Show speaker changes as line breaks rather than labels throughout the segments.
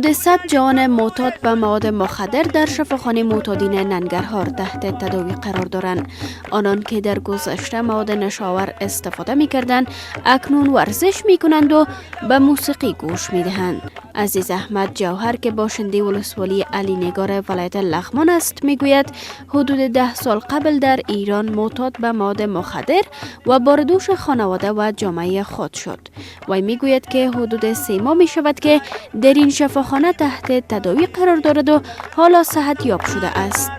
حدود 100 جوان معتاد به مواد مخدر در شفاخانه معتادین ننگرهار تحت تداوی قرار دارند. آنان که در گذشته مواد نشه‌آور استفاده می‌کردند، اکنون ورزش می‌کنند و به موسیقی گوش می‌دهند. عزیز احمد جوهر که باشنده ولسوالی علی نگار ولایت لغمان است، میگوید حدود 10 سال قبل در ایران معتاد به مواد مخدر و بار دوش خانواده و جامعه خود شد. وی میگوید که حدود 3 ماه می شود که در این شفاخانه تحت تداوی قرار دارد و حالا صحت یاب شده است.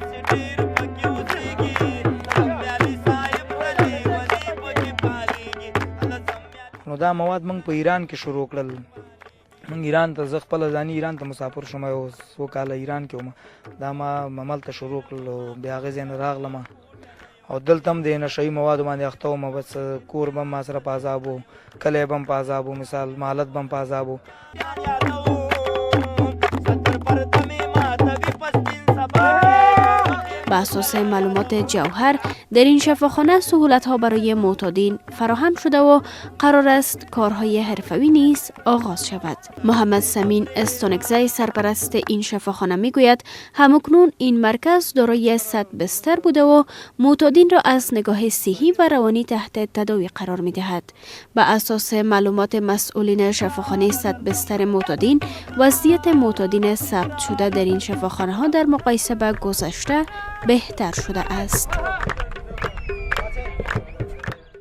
نو دا مواد موږ په ایران کې شروع کړل. موږ ایران ته، زه خپله ځاني ایران ته مسافر شوم، یو څو کاله ایران کې وم. دا ما هملته شروع کړل او بیا هغې ځای نه راغلم او دلته هم د نشه یي موادو باندې اخته وم. بس کور به هم ما سره په عذاب و، کلی به هم په عذاب و، مثال محلت به هم په عذاب و.
به اساس معلومات جوهر، در این شفاخانه سهولت ها برای معتادین فراهم شده و قرار است کارهای حرفوی نیز آغاز شود. محمد سمین استانکزی، سرپرست این شفاخانه، میگوید همکنون این مرکز دارای 100 بستر بوده و معتادین را از نگاه صحی و روانی تحت تداوی قرار می دهد. به اساس معلومات مسئولین شفاخانه 100 بستر معتادین، وضعیت معتادین ثبت شده در این شفاخانه ها در مقایسه به گذشته بهتر شده است.